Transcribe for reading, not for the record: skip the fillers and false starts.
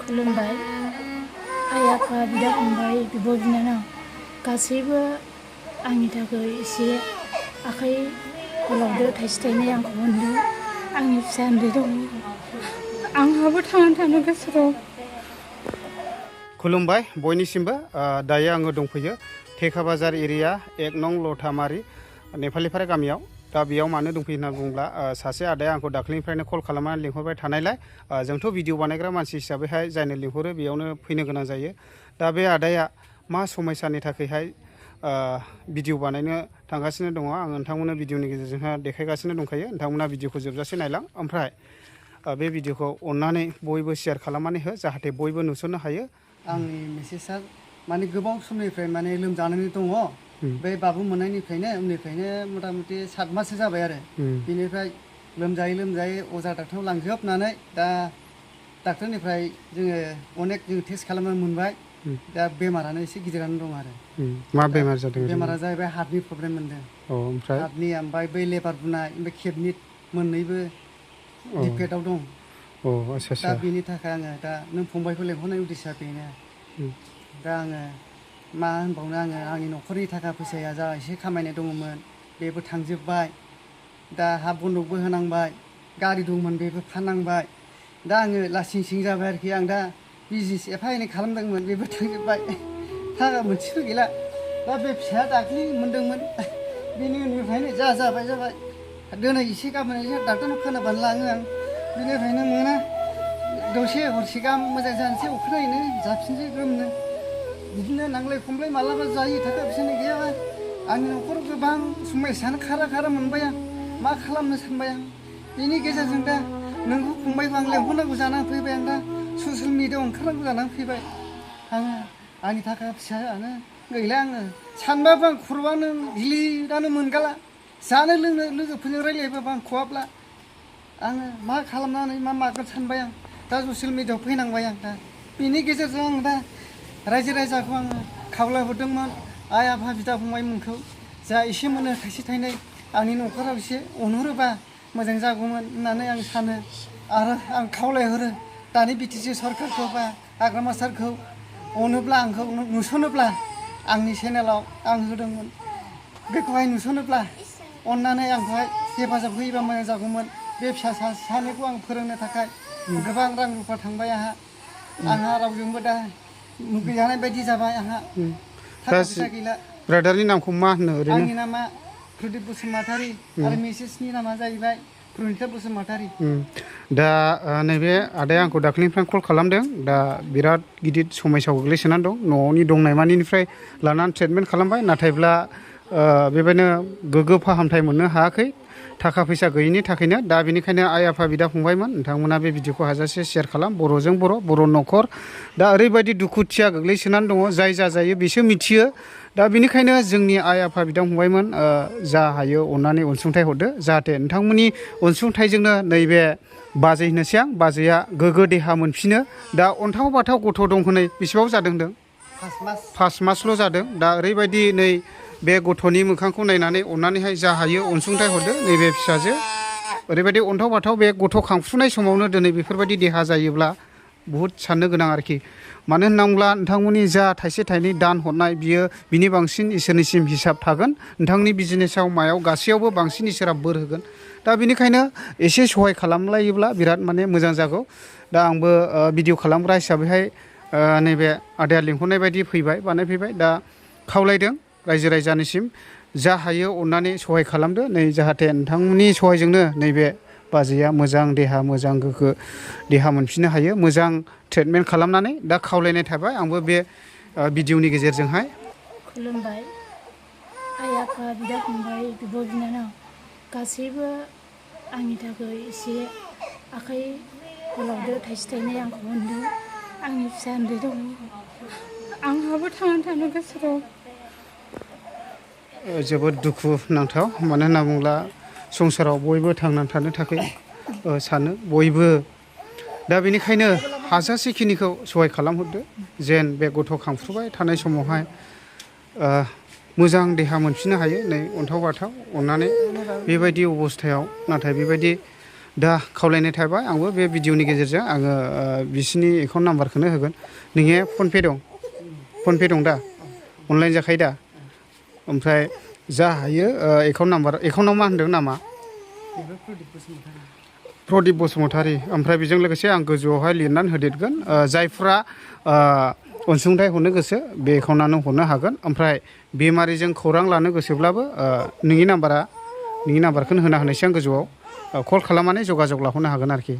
खुलुमबाय आइ आफा बिदा फंबाय बिब' बिनानाव गासैबो आंनि थाखाय एसे आखाइ फोलावदो थाइसे थाइनै आंखौ अनदो आंनि फिसा उन्दै दं आंहाबो थांनानै थानो गोसो दं। खुलुमबाय बयनिसिमबो दायो आङो दंफैयो थेखा बाजार एरिया 1 नं लथामारि नेपालिफारा गामियाव। दा बेयाव मानो दंफैयो होनना बुङोब्ला सासे आदाया आंखौ दाख्लैनिफ्रायनो कल खालामनानै लिंहरबाय थानायलाय जोंथ' भिडिअ बानायग्रा मानसि हिसाबैहाय जायनो लिंहरो बेयावनो फैनो गोनां जायो। दा बे आदाया मा समयसानि थाखायहाय भिडिअ बानायनो थांगासिनो दङ आं नोंथांमोननो भिडिअनि गेजेरजोंहाय देखायगासिनो दंखायो। नोंथांमोना भिडिअखौ जोबजासे नायलां ओमफ्राय बे भिडिअखौ अननानै बयबो शेयार खालामनानै हो जाहाथे बयबो नुसननो हायो। आंनि मेसेजआ माने गोबाव समनिफ्राय माने लोमजानानै दङ। बे बाबु मोननायनिफ्रायनो उननिफ्रायनो मथा मथि 7 माससो जाबाय आरो बेनिफ्राय लोमजायै अजा डाक्टारनाव लांजोबनानै दा डाक्टारनिफ्राय जोङो अनेक जों टेस्ट खालामनानै मोनबाय। दा बेमारानो एसे गिदिरानो दं आरो मा बेमार जादों? बेमारा जाहैबाय हार्टनि प्रब्लेम मोनदों। ओमफ्राय हार्टनि ओमफ्राय बै लेबार बुनाय ओमफ्राय किडनि मोननैबो डिफेक्टआव दं। दा बेनि थाखाय आङो दा नों फंबायखौ लेंहरनाय उद्देश्यआ बेनो। दा आङो मा होनबावनो आंनि न'खरनि थाखा फैसाया जा एसे खामायनाय दङमोन बेबो थांजोबबाय। दा हा बन्दकबो होनांबाय गारि दंमोन बेबो फाननांबाय। दा आङो लासिं सिं जाबाय आरोखि आं दा बिजनेस एफा एनै खालामदोंमोन बेबो थांजोबबाय थाखा मोनसेबो गैला। दा बे फिसाया दाख्लि मोनदोंमोन बेनि उननिफ्रायनो जाबाय दिनै एसे गाबोन एसे डाक्टारनाव खोनाबानो लाङो आं बेनिफ्रायनो मोना दसे हरसे गाहाम मोजां जानोसै अखानायैनो जाफिनसै ग्रोमनो बिदिनो नांलाय खमलाय मालाबा जायो थाखा फैसानि गैयाबा आंनि न'खराव गोबां समयसायानो खारा मोनबाय आं मा खालामनो सानबाय आं बेनि गेजेरजों दा नोंखौ फंबायखौ आं लेंहरनांगौ जानानै फैबाय। आं दा ससियेल मिडियायाव ओंखारनांगौ जानानै फैबाय। आंनि थाखा फैसायानो गैला आङो सानबाबो आं खर'आनो गिलिरानो मोनगाला जानो लोंनो लोगोफोरजों रायज्लायबाबो आं खहाबला आङो मा खालामनानै मा मागोन सानबाय आं दा ससियेल मिडियायाव फैनांबाय आं दा बेनि गेजेरजों आं दा रायजो राजाखौ आङो खावलायहरदोंमोन आइ आफा बिदा फंबायमोनखौ जा एसे मोनो थाइसे थाइनै आंनि न'खराव एसे अनहरोबा मोजां जागौमोन होननानै आं सानो आरो आं खावलायहरो दानि बिटिसि सरकारखौ बा हाग्रामा सारखौ अनोब्ला आंखौ नुसनोब्ला आंनि चेनेलाव आं होदोंमोन बेखौहाय नुसनोब्ला अननानै आंखौहाय हेफाजाब होयोबा मोजां जागौमोन। बे फिसा सानैखौ आं फोरोंनो थाखाय गोबां रां रुफा थांबाय आंहा रावजोंबो दा गैजानाय बायदि जाबाय आंहा थाखा फैसा गैला। ब्रादारनि नामखौ मा होनो ओरैनो? आंनि नामा प्रदीप बसुमतारी आरो मिसेसनि नामा जाहैबाय प्रनिता बसुमतारी। दा नैबे आदाया आंखौ दाख्लैनिफ्राय कल खालामदों। दा बिराद गिदिर समयसायाव गोग्लैसोनानै दं। न'नि दंनाय मानिनिफ्राय लानानै ट्रिटमेन्ट खालामबाय नाथायब्ला बेबायदिनो गोग्गो फाहामथाय मोननो हायाखै थाखा फैसा गैयिनि थाखायनो। दा बेनिखायनो आइ आफा बिदा फंबायमोन नोंथांमोना बे भिडिअखौ हाजासे शेयार खालाम बर'जों बर' न'खर दा ओरैबायदि दुखुथिया गोग्लैसोनानै दङ जाय जाजायो बिसो मिथियो। दा बेनिखायनो जोंनि आइ आफा बिदा फंबायमोन जा हायो अननानै अनसुंथाइ हरदो जाहाथे नोंथांमोननि अनसुंथाइजोंनो नैबे बाजै होनोसै आं बाजैया गोग्गो देहा मोनफिनो। दा अन्थाव बाथाव गथ' दं हनै बेसेबां जादों होनदों? 5 मासल' जादों। दा ओरैबायदि नै बे गथ'नि मोखांखौ नायनानै अननानैहाय जा हायो अनसुंथाइ हरदो। नैबे फिसाजो ओरैबायदि अन्थाव बाथाव बे गथ' खांफुनाय समावनो दिनै बेफोरबायदि देहा जायोब्ला बुहुद साननो गोनां आरोखि। मानो होनना बुङोब्ला नोंथांमोननि जा थाइसे थाइनै दान हरनाय बियो बिनि बांसिन इसोरनिसिम हिसाब थागोन। नोंथांनि बिजनेसाव मायाव गासैयावबो बांसिन इसोरा बोर होगोन। दा बेनिखायनो एसे सहाय खालामलायोब्ला बिराद माने मोजां जागौ। दा आंबो भिडिअ खालामग्रा हिसाबैहाय नैबे आदाया लिंहरनाय बायदि बानायफैबाय। दा खावलायदों रायजो राजानिसिम जा हायो अननानै सहाय खालामदो नै जाहाथे नोंथांमोननि सहायजोंनो नैबे बाजैया मोजां देहा मोजां गोग्गो देहा मोनफिननो हायो मोजां ट्रिटमेन्ट खालामनानै। दा खावलायनाय थाबाय आंबो बे भिडिअनि गेजेरजोंहाय। खुलुमबाय आइ आफा बिदा फंबाय बिब' बिनानाव गासैबो आंनि थाखाय एसे आखाइ फोलावदो थाइसे थाइनै आंखौ अनदो आंनि फिसा उन्दै दं आंहाबो थांनानै थानो गोसो दं। जोबोद दुखु नांथाव मानो होनना बुङोब्ला संसाराव बयबो थांनानै थानो थाखाय सानो बयबो। दा बेनिखायनो हाजासेखिनिखौ सहाय खालामहरदो जेन बे गथ' खांफुबाय थानाय समावहाय मोजां देहा मोनफिननो हायो। नै अन्थाव बाथाव अननानै बेबायदि अबस्थायाव नाथाय बेबायदि दा खावलायनाय थाबाय आंबो बे भिडिअनि गेजेरजों आङो बिसिनि एकाउन्ट नाम्बारखौनो होगोन नोंनिया फनपे दं दा अनलाइन जाखायो दा ओमफ्राय जा हायो एकाउन्टआव मा होनदों नामा प्रदीप बसुमतारी ओमफ्राय बेजों लोगोसे आं गोजौआवहाय लिरनानै होदेरगोन जायफ्रा अनसुंथाइ हरनो गोसो बे एकाउन्टआनो हरनो हागोन ओमफ्राय बेमारिजों खौरां लानो गोसोब्लाबो नोंनि नाम्बारखौनो होना होनायसै आं गोजौआव कल खालामनानै जगाजग लाहरनो हागोन आरोखि